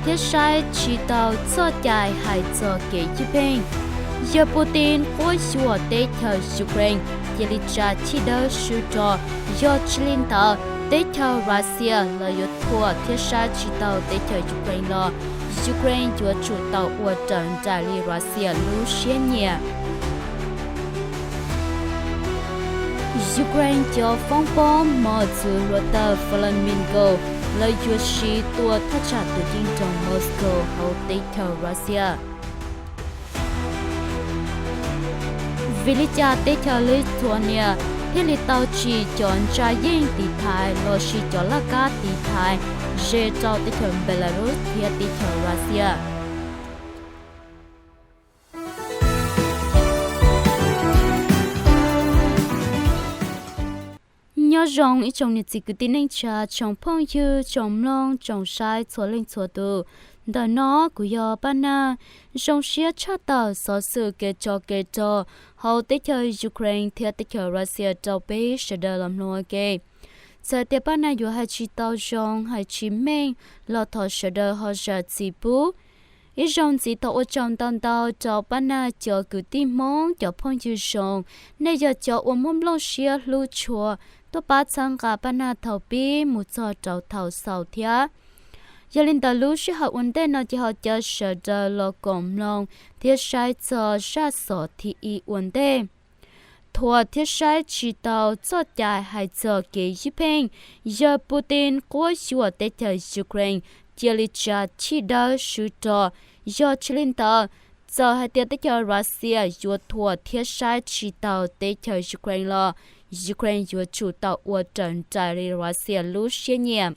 thiab saib tsis taus txoj cai hais txog kev ywj pheej. Yawg Putin quab xyuas teb chaws Ukraine cia li tsa chij dawb swb rog, yog tsis li ntawd teb chaws Russia los yuav thuam thiab saib tsis taus teb chaws Ukraine los Ukraine yuav tsum tau ua raws nraim li Russia lub siab nyiam. Ukraine cov foob pob mos txwv hluav taws Flamingo lawv yuav siv tua thaj tsam tus ceeb nroog Moscow hauv teb chaws Russia. Vim li cas teb chaws Lithuania thiaj li tau tsim cov ntsa yeej tiv thaiv lossis cov laj kab tiv thaiv ze rau teb chaws Belarus thiab teb chaws Russia? Nyob zoo ib tsoom niam txiv kwv tij neej tsa, tsoom phooj ywg, tsoom mloog, tsoom saib txhua leej txhua tus. Ntawm no kuv yog Paj Nag. Zoo siab tshaj tawm xov xwm kev tsov kev rog hauv teb chaws Ukraine thiab teb chaws Russia rau peb sawv daws los mloog ua ke. Txawm tias Paj Nag yuav hais tsis tau zoo, hais tsis meej los thov sawv daws ho zam txim pub. Ib zaug ntxiv thov ua tsaug ntau ntau rau Paj Nag cov kwv tij Hmoob, cov phooj ywg zoo, nej yog cov uas muaj nplooj siab hlub tshua tuaj pab txhawb nqa Paj Nag thaum pib mus txog rau thaum xaus thiab. Yog li ntawd lub sij hawm ua ntej no ces ho caw sawv daws los koom mloog thiab saib txog zaj xov thib ib ua ntej. Thuam thiab saib tsis taus txoj cai hais txog kev ywj pheej, yawg Putin quab xyuas teb chaws Ukraine cia li tsa chij dawb swb rog, yog tsis li ntawd txawm hais tias teb chaws Russia yuav thuam thiab saib tsis taus teb chaws Ukraine los Ukraine yuav tsum tau ua raws nraim li Russia lub siab nyiam.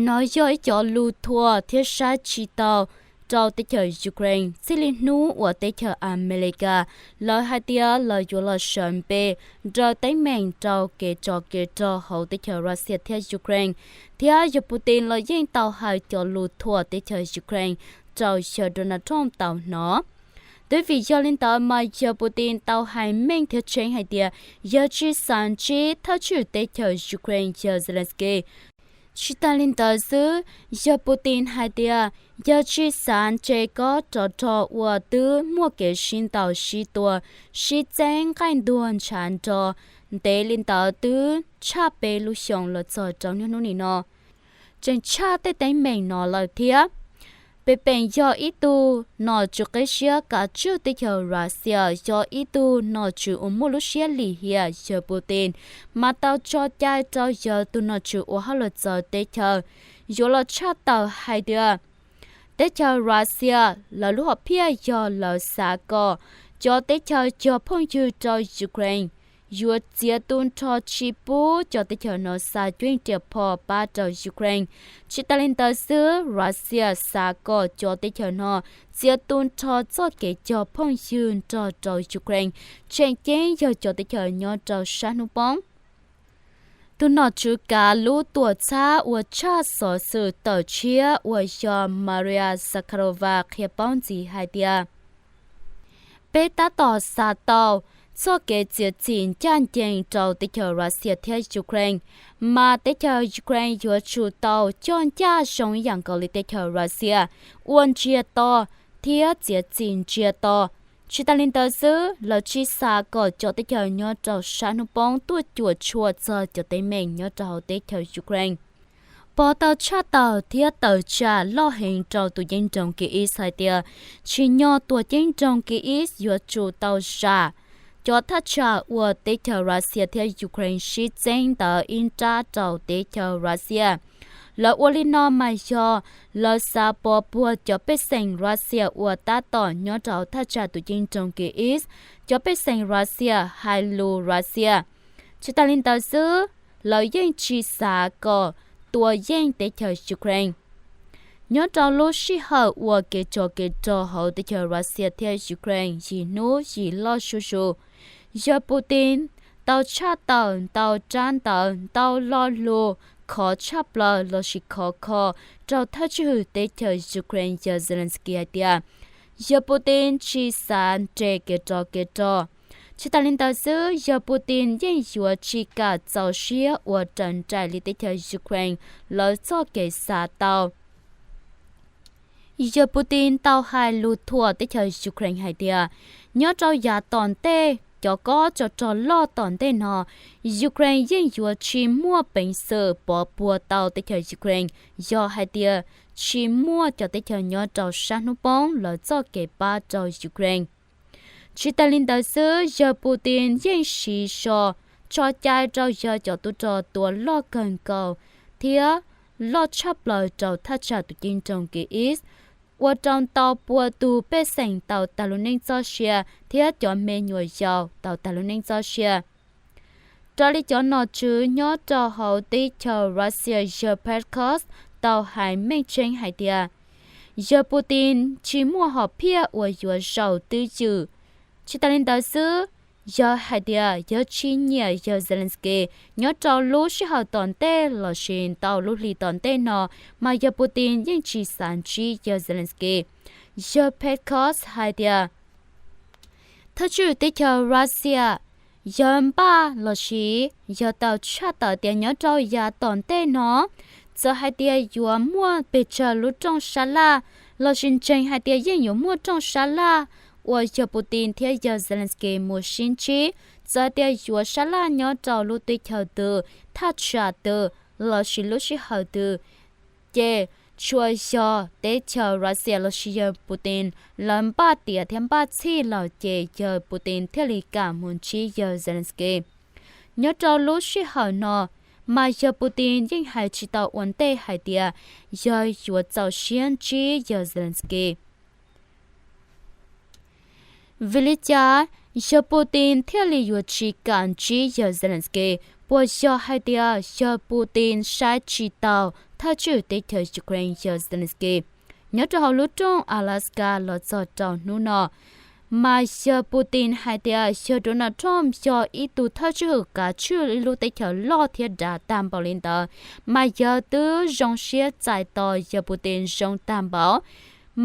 Nov yog ib cov lus thuam thiab saib tsis taus rau teb chaws Ukraine txij li hnub uas teb chaws Amelikas lawv hais tias lawv yuav los sawv npe nrawm teeb meem rau kev tsov kev rog hauv teb chaws Russia thiab Ukraine, thiab yawg Putin los yeej tau hais cov lus thuam teb chaws Ukraine rau yawg Donald Trump tau hnov. Twb vim yog li ntawd mas yawg Putin tau hais meej thiab tseeb hais tias yawg tsis xav ntsib thawj tswj teb chaws Ukraine yawg Zelensky. Tsis tas li ntawd xwb, yawg Putin hais tias yawg tsis xav ntse kob rov rog uas twb muaj kev sib ntaus sib tua, sib txeeb nqaij ntuag ntshav nrog ntev li ntawd twb tshaj peb lub xyoos los txog rau niaj hnub nim no, tseem tshaj tej teeb meem no lawm thiab. Pem peem yog ib tug nom tswv qib siab kav tswj teb chaws Russia, yog ib tug nom tswv uas muaj lub siab lim hiam yawg Putin, mas tau tso cai rau yawg tus nom tswv ua hauj lwm txawv teb chaws yuav los tshaj tawm hais tias teb chaws Russia lawv lub hom phiaj yog lawv xav kom cov teb chaws cog phooj ywg rau Ukraine yuav txiav tu nrho tsis pub cov teb chaws no xa cuab yeej riam phom pab rau Ukraine. Tsis tas li ntawd xwb, Russia xav kom cov teb chaws no txiav tu nrho txoj kev cog phooj ywg nrog rau Ukraine, tseem ceeb yog cov teb chaws nyob rau sab hnub poob. Tus nom tswv kav lub tuam txhab uas tshaj xov xwm tawm tshiab uas yog Maria Zakharova qhia paub ntxiv hais tias peb tab tom xav tau txoj kev txiav txim ncaj ncees rau teb chaws Russia thiab Ukraine, mas teb chaws Ukraine yuav tsum tau coj ncaj zoo ib yam nkaus li teb chaws Russia, ua ntsiag to thiab txiav txim ntsiag to. Tsis tas li ntawd xwb, lawv tsis xav kom cov teb chaws nyob rau sab hnub poob tuaj cuam tshuam txog cov teeb meem nyob rau hauv teb chaws Ukraine. Pov tau tshaj tawm thiab tawm tsam loj heev rau tus ceeb nroog Kyiv hais tias tsim nyog tus ceeb nroog Kyiv yuav tsum tau zam cov thaj tsam uas teb chaws Russia thiab Ukraine sib txeeb ntawd ib nrab rau teb chaws Russia. Lawv ua li no mas yog lawv xav pov puag cov pej xeem Russia uas tab tom nyob rau thaj tsam tus ceeb nroog Kyiv, cov pej xeem Russia hais lus Russia. Tsis tas li ntawd xwb, lawv yeej tsis xav kom tua yeej teb chaws Ukraine. Nyob rau lub sij hawm uas kev tsov kev rog hauv teb chaws Russia thiab Ukraine yim hnub yim loj zuj zus, yawg Putin tau tshaj tawm ntau rab ntawv, ntau lo lus khov tshaj plaws lossis khov kho rau thawj tswj hwm teb chaws Ukraine yawg Zelensky hais tias yawg Putin tsis xav nres kev tsov kev rog. Tsis tas li ntawd xwb, yawg Putin yeej yuav tsis kam txaus siab ua raws nraim li teb chaws Ukraine lawv txoj kev xav tau. Yawg Putin tau hais lus thuam teb chaws Ukraine hais tias, nyob rau yav tom ntej cov kob tsov rog loj tom ntej no, Ukraine yeej yuav tsis muaj peev xwm pov puag tau teb chaws Ukraine yog hais tias tsis muaj cov teb chaws nyob rau sab hnub poob lawv txoj kev pab rau Ukraine. Tsis tas li ntawd xwb, yawg Putin yeej siv so tso cai rau yawg cov tub rog tua loj kawg nkaus thiab loj tshaj plaws rau thaj tsam tus ceeb nroog Kyiv, ua rau ntau pua tus pej xeem tau tag lub neej txoj sia thiab cov me nyuam yaus tau tag lub neej txoj sia. Raws li cov nom tswv nyob rau hauv teb chaws Russia yawg Peskov tau hais meej tseeb hais tias, yawg Putin tsis muaj hom phiaj uas yuav zaum twj ywm. Tsis tas li ntawd xwb, yawg hais tias yawg tsis nyiam yawg Zelensky. Nyob rau lub sij hawm tom ntej lossis ntau lub hlis tom ntej no, mas yawg Putin yeej tsis xav ntsib yawg Zelensky. Yawg Peskov hais tias, thawj tswj teb chaws Russia, yawg npaj lossis yawg tau tshaj tawm tias nyob rau yav tom ntej no, txawm hais tias yuav muaj pes tsawg lub rooj sab laj lossis ntseeg hais tias yeej yuav muaj rooj sab laj uas yawg Putin thiab yawg Zelensky mus sib ntsib, txawm hais tias yuav sab laj nyob rau lub teb chaws twg, thaj tsam twg lossis lub sij hawm twg, ces tsuas yog teb chaws Russia lossis yawg Putin lawv npaj tiav thiab npaj txhij lawm ces yawg Putin thiaj li kam mus ntsib yawg Zelensky. Nyob rau lub sij hawm no, mas yawg Putin yeej hais tsis tau ua ntej hais tias yawg yuav txaus siab ntsib yawg Zelensky. Vim li cas yawg Putin thiaj li yuav tsis kam ntsib yawg Zelensky? Puas yog hais tias yawg Putin saib tsis taus thawj tswj teb chaws Ukraine yawg Zelensky? Nyob rau hauv lub rooj Alaska los txog rau hnub no, mas yawg Putin hais tias yawg Donald Trump yog ib tug thawj tswj hwm kav tswj ib lub teb chaws loj thiab dav tag npaum li ntawd, mas yawg twb zoo siab txais tos yawg Putin zoo tag npaum,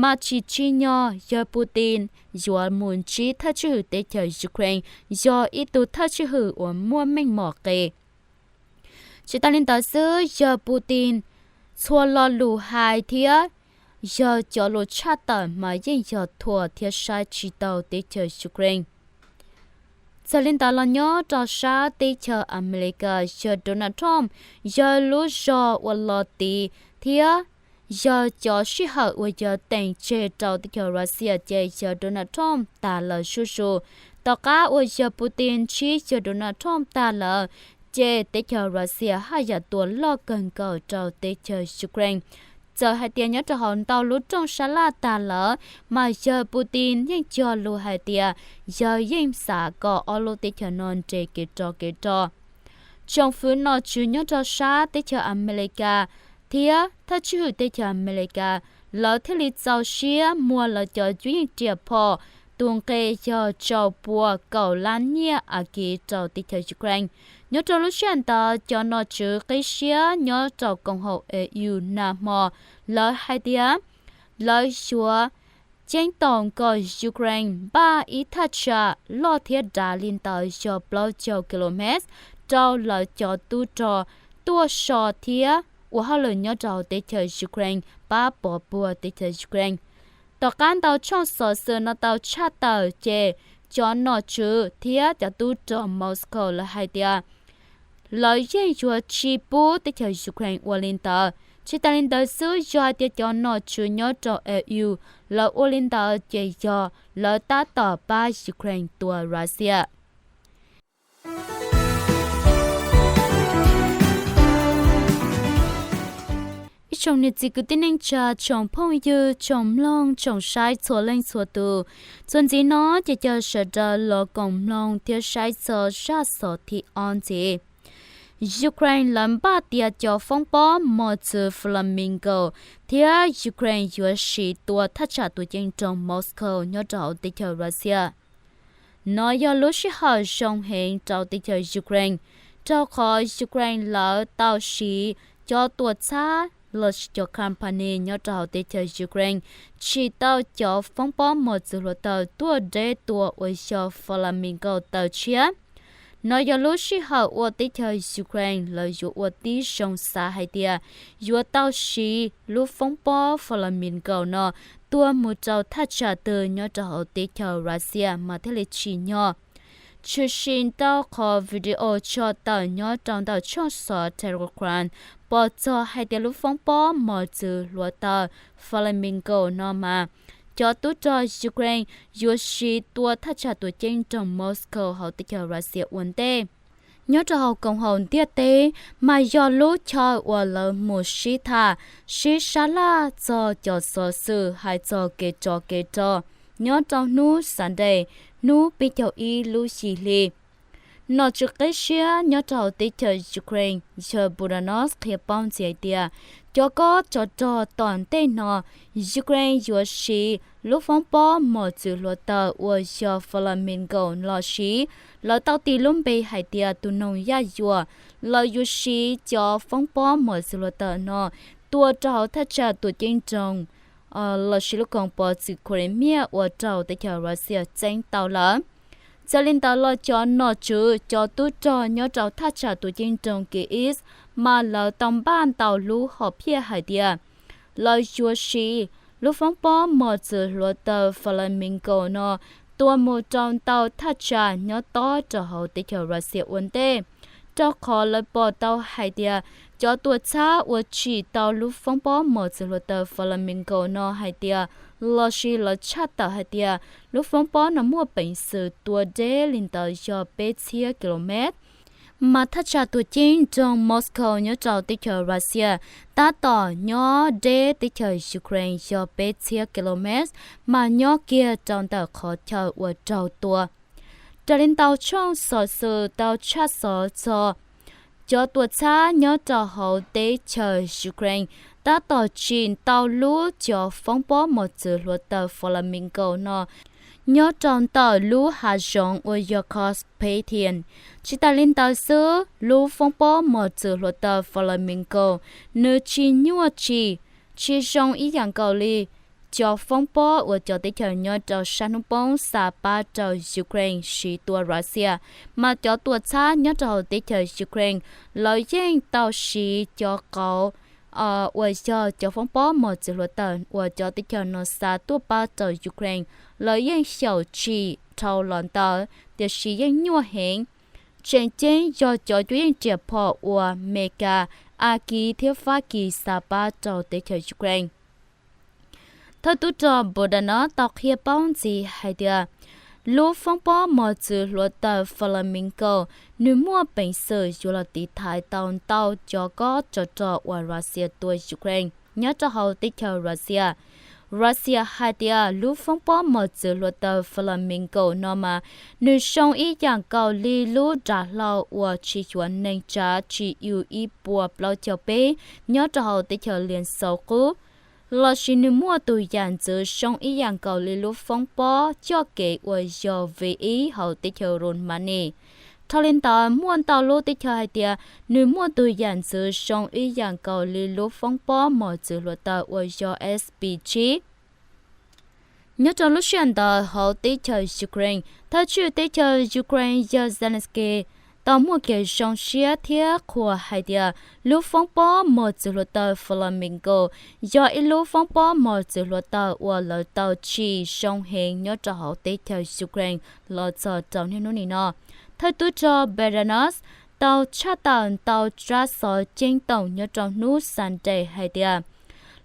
mas tsis tsim nyog yawg Putin yuav mus ntsib thawj tswj hwm teb chaws Ukraine yog ib tug thawj tswj hwm uas muaj meej mom qis. Tsis tas li ntawd xwb, yawg Putin txhua lo lus hais thiab yawg cov lus tshaj tawm mas yeej yog thuam thiab saib tsis taus teb chaws Ukraine. Txawm li ntawd los nyob rau sab teb chaws Amelikas, yawg Donald Trump, yawg lub zog uas los tiv thiab yawg cov sij hawm uas yawg teem tseg rau teb chaws Russia ces yawg Donald Trump tas lawm zuj zus. Tom qab uas yawg Putin ntsib yawg Donald Trump tag lawm, ces teb chaws Russia haj yam tua loj kawg nkaus rau teb chaws Ukraine. Txawm hais tias nyob rau hauv ntau lub rooj sab laj tag lawm, mas yawg Putin yeej cog lus hais tias yawg yeej xav kom ob lub teb chaws no nres kev rog kev rog. Tsoom fwv nom tswv nyob rau sab teb chaws Amelikas thiab thawj tswj hwm teb chaws Amelikas, lawv thiaj li txaus siab muag lawv cov cuab yeej riam phom tus nqe yog rau pua kaum lab nyiaj a kiv rau teb chaws Ukraine. Nyob rau lub sij hawm ntawd, cov nom tswv qib siab nyob rau koom haum E U nag hmo, lawv hais tias lawv yuav ceeb toom kom Ukraine npaj ib thaj tsam loj thiab dav li ntawd yog plaub caug kilomev rau lawv cov tub rog tuaj so thiab ua hauj lwm nyob rau teb chaws Ukraine pab pov puag teb chaws Ukraine. Tom qab ntau tshooj xov xwm no tau tshaj tawm ces cov nom tswv thiab cov tub rog Moscow lawv hais tias lawv yeej yuav tsis pub teb chaws Ukraine ua li ntawd. Tsis tas li ntawd xwb, yog hais tias cov nom tswv nyob rau E U lawv ua li ntawd ces yog lawv tab tom pab Ukraine tua Russia. Ib tsoom niam txiv kwv tij neej tsa, tsoom phooj ywg, tsoom mloog, tsoom saib txhua leej txhua tus, txuas ntxiv no ces caw sawv daws los koom mloog thiab saib txog zaj xov thib ob ntxiv. Ukraine lawv npaj tiav cov foob pob mos txwv Flamingo thiab Ukraine yuav siv tua thaj tsam tus ceeb nroog Moscow nyob rau hauv teb chaws Russia. No yog lub sij hawm zoo heev rau teb chaws Ukraine, rau qhov Ukraine lawv tau siv cov tuam txhab lossis cov company nyob rau hauv teb chaws Ukraine tsim tau cov foob pob mos txwv hluav taws tuaj deb tua uas yog Flamingo taw tshiab. No yog lub sij hawm uas teb chaws Ukraine lawv yuav ua tib zoo xav hais tias yuav tau siv lub foob pob Flamingo no tua mus rau thaj tsam twg nyob rau hauv teb chaws Russia mas thiaj li tsim nyog. Tshwm sim rau qhov video tso tawm nyob rau ntawm tshooj xov Telegram pom txog hais tias lub foob pob mos txwv hluav taws Flamingo no mas cov tub rog Ukraine yuav siv tua thaj tsam tuam ceeb nroog Moscow hauv teb chaws Russia ua ntej. Nyob rau hauv koom haum ntiaj teb mas yog lub chaw uas lawv mus sib tham, sib sab laj txog cov xov xwm hais txog kev tsov kev rog nyob rau hnub Sunday, hnub peb caug ib lub yim hli. Nom tswv qib siab nyob rau hauv teb chaws Ukraine yawg Budanovs qhia paub ntxiv hais tias cov kob tsov rog tom ntej no Ukraine yuav siv lub foob pob mos txwv hluav taws uas yog Flamingo los siv. Lawv tau tis lub npe hais tias tus noog yaj yuam. Lawv yuav siv cov foob pob mos txwv hluav taws no tua rau hauv thaj tsam tuam ceeb nroog los sis lub koog pov txwv Crimea uas raug teb chaws Russia txeeb tau lawm. Txawm li ntawd los cov nom tswv cov tub rog nyob rau thaj tsam tuam ceeb nroog Kyiv mas lawv tau npaj ntau lub hom phiaj hais tias lawv yuav siv lub foob pob mos txwv hluav taws Flamingo no tua mus rau ntau thaj tsam nyob tob rau hauv teb chaws Russia ua ntej, rau qhov lawv pom tau hais tias cov tuam txhab uas tsim tau lub foob pob mos txwv hluav taws Flamingo no hais tias los sis lawv tshaj tawm hais tias lub foob pob no muaj peev xwm tua deb li ntawd yog peb txhiab kilomev. Mas thaj tsam tuam ceeb nroog Moscow nyob rau teb chaws Russia tab tom nyob deb teb chaws Ukraine yog peb txhiab kilomev, mas nyob kiag rau ntawm qhov chaw uas raug tua. Raws li ntau tshooj xov xwm tau tshaj xov txog cov tuam txhab nyob rau hauv teb chaws Ukraine tab tom tsim ntau lub cov foob pob mos txwv hluav taws Flamingo no nyob rau ntawm lub hav zoov uas yog Carpathian. Tsis tas li ntawd xwb, lub foob pob mos txwv hluav taws Flamingo nws tsis nyuaj tsim, tsis zoo ib yam nkaus li cov foob pob uas cov teb chaws nyob rau sab hnub poob xa pab rau Ukraine siv tua Russia, mas cov tuam txhab nyob rau hauv teb chaws Ukraine lawv yeej tau siv cov qauv uas yog cov foob pob mos txwv hluav taws uas cov teb chaws no xa tuaj pab rau Ukraine, lawv yeej xyaum tsim dhau los ntawd tiam sis yeej nyuaj heev. Tseem ceeb yog cov cuab yeej riam phom uas Meskas, Akiv thiab Fab Kis xa pab rau teb chaws Ukraine. Thawj tub rog Budanov tau qhia paub ntxiv hais tias lub foob pob mos txwv hluav taws Flamingo nws muaj peev xwm yuav los tiv thaiv tau ntau cov kob tsov rog uas Russia tua Ukraine nyob rau hauv teb chaws Russia. Russia hais tias lub foob pob mos txwv hluav taws Flamingo no mas nws zoo ib yam nkaus li lub nra hlau uas tsis xyuav neeg tsav tsis yu ib puas plaub caug peb nyob rau hauv teb chaws Lias Xaus Qub, los sis nws muaj tus yam ntxwv zoo ib yam nkaus li lub foob pob coj kev uas yog V ib hauv teb chaws Romania. Dhau li ntawd, muaj ntau lub teb chaws hais tias nws muaj tus yam ntxwv zoo ib yam nkaus li lub foob pob mos txwv hluav taws uas yog S P tsib. Nyob rau lub sij hawm ntawd hauv teb chaws Ukraine, thawj tswj teb chaws Ukraine yawg Zelensky tau muaj kev zoo siab thiab qhuas hais tias lub foob pob mos txwv hluav taws Flamingo yog ib lub foob pob mos txwv hluav taws uas lawv tau tsim zoo heev nyob rau hauv teb chaws Ukraine los txog rau niaj hnub nim no. Thawj tub rog Budanov tau tshaj tawm ntau tsab xov ceeb toom nyob rau hnub Sunday hais tias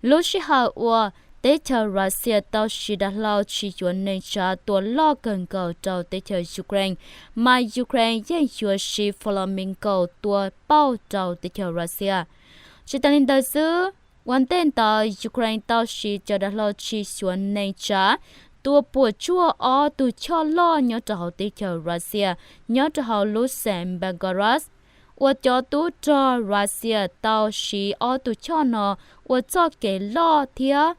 lub sij hawm uas teb chaws Russia tau siv dav hlau tsis xyuav neeg tsav tua loj kawg nkaus rau teb chaws Ukraine, mas Ukraine yeej yuav siv Flamingo tua pauj rau teb chaws Russia. Tsis tas li ntawd xwb, ua ntej ntawd Ukraine tau siv cov dav hlau tsis xyuav neeg tsav tua puas tsuaj ob tug choj loj nyob rau hauv teb chaws Russia, nyob rau hauv lub xeev Belgorod, uas cov tub rog Russia tau siv ob tug choj no ua txoj kev loj thiab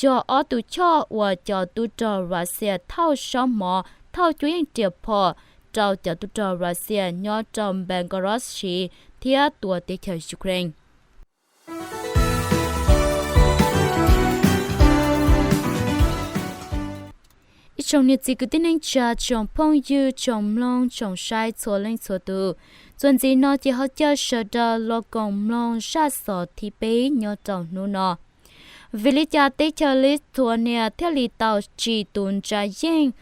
yog ob tug choj uas cov tub rog Russia thauj saub mov thauj cuab yeej riam phom rau cov tub rog Russia nyob rau Belgorod siv thiab tua teb chaws Ukraine. Ib Tsoom niam txiv kwv tij neej tsa, tsoom phooj ywg, tsoom mloog tsoom saib txhua leej txhua tus, txuas ntxiv no ces ho caw sawv daws los koom mloog zaj xov thib peb nyob rau hnub no. Vim li cas teb chaws Lithuania thiaj li tau tsim tus ntsa yeej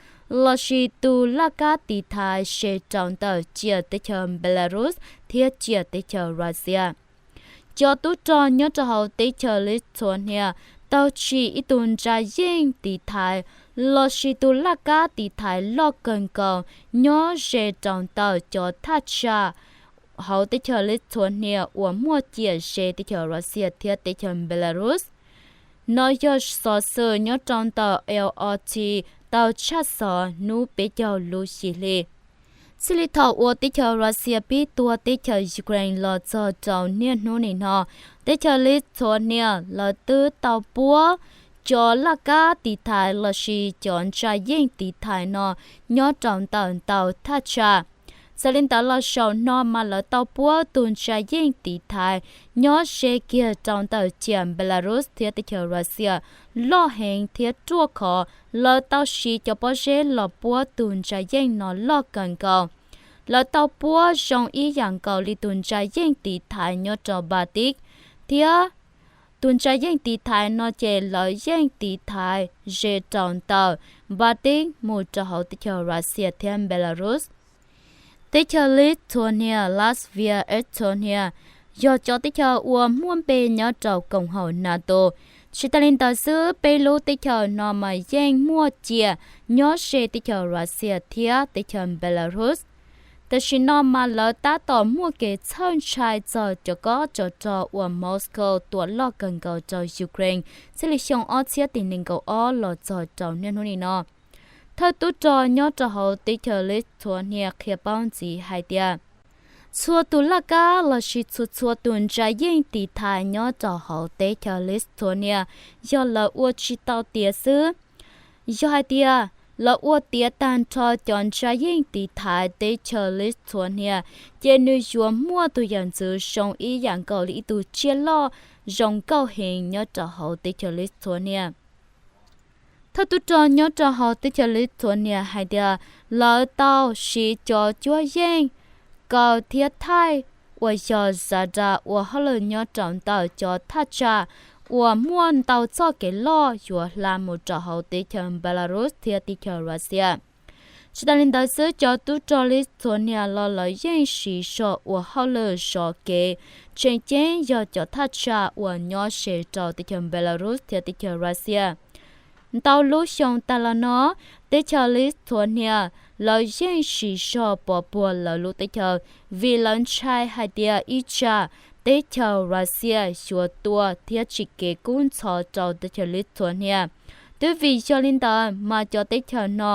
lossis tus laj kab tiv thaiv ze rau ntawm ciam teb chaws Belarus thiab ciam teb chaws Russia? Cov tub rog nyob rau hauv teb chaws Lithuania tau tsim ib tus ntsa yeej tiv thaiv lossis tus laj kab tiv thaiv loj kawg nkaus nyob ze rau ntawm cov thaj tsam hauv teb chaws Lithuania uas muaj ciam ze teb chaws Russia thiab teb chaws Belarus. No yog xov xwm nyob rau ntawm L R T tau tshaj xov hnub peb caug lub yim hli. Txij li thaum uas teb chaws Russia pib tua teb chaws Ukraine los txog rau niaj hnub nim no, teb chaws Lithuania lawv twb tau puab cov laj kab tiv thaiv lossis cov ntsa yeej tiv thaiv no nyob rau ntawm ntau thaj tsam. Txawm li ntawd los zaum no mas lawv tau puab tus ntsa yeej tiv thaiv nyob ze kiag rau ntawm ciam Belarus thiab teb chaws Russia loj heev thiab ruaj khov. Lawv tau siv cov pob zeb los puab tus ntsa yeej no loj kawg nkaus. Lawv tau puab zoo ib yam nkaus li tus ntsa yeej tiv thaiv nyob rau Baltic, thiab tus ntsa yeej tiv thaiv no ces lawv yeej tiv thaiv ze rau ntawm Baltic mus rau hauv teb chaws Russia thiab Belarus. Teb chaws Lithuania, Latvia, Estonia yog cov teb chaws uas muaj npe nyob rau koom haum NATO. Tsis tas li ntawd xwb, peb lub teb chaws no mas yeej muaj ciam nyob ze teb chaws Russia thiab teb chaws Belarus. Tam sim no mas lawv tab tom muaj kev txhawj ntshai txog cov kob tsov rog uas Moscow tua loj kawg nkaus rau Ukraine txij li xyoo ob txhiab tim nees nkaum ob los txog rau niaj hnub nim no. Thawj tub rog nyob rau hauv teb chaws Lithuania qhia paub ntxiv hais tias txhua tus laj kab lossis txhua txhua tus ntsa yeej tiv thaiv nyob rau hauv teb chaws Lithuania yog lawv ua tsis tau tiav xwb. Yog hais tias lawv ua tiav tag nrho cov ntsa yeej tiv thaiv teb chaws Lithuania, ces nws yuav muaj tus yam ntxwv zoo ib yam nkaus li ib tug tsiaj loj zoo nkauj heev nyob rau hauv teb chaws Lithuania. Thawj tub rog nyob rau hauv teb chaws Lithuania hais tias lawv tau siv cov cuab yeej kaw thiab thaij uas yog radar ua hauj lwm nyob rau ntawm cov thaj tsam uas muaj ntau txoj kev loj yuav hla mus rau hauv teb chaws Belarus thiab teb chaws Russia. Tsis tas li ntawd xwb, cov tub rog Lithuania los lawv yeej siv zog ua hauj lwm zov kev, tseem ceeb yog cov thaj tsam uas nyob ze rau teb chaws Belarus thiab teb chaws Russia. Ntau lub xyoo tas los no, teb chaws Lithuania lawv yeej siv zog pov puag lawv lub teb chaws vim lawv ntshai hais tias ib tsam teb chaws Russia yuav tua thiab tsim kev kub ntxhov rau teb chaws Lithuania. Twb vim yog li ntawd mas cov teb chaws no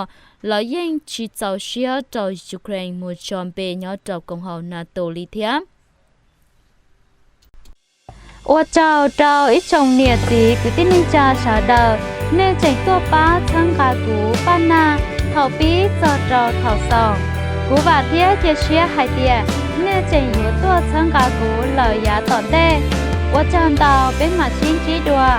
lawv yeej tsis txaus siab rau Ukraine mus tso npe nyob rau koom haum NATO li thiab. Ua tsaug rau ib tsoom niam txiv kwv tij neej tsa sawv daws, nej tseem tuaj pab txhawb nqa kuv paj nag thaum pib txog rau thaum xaus. Kuv vam thiab cia siab hais tias nej tseem yuav tuaj txhawb nqa kuv lawm yav tom ntej. Ua tsaug ntau, peb mam sib ntsib dua.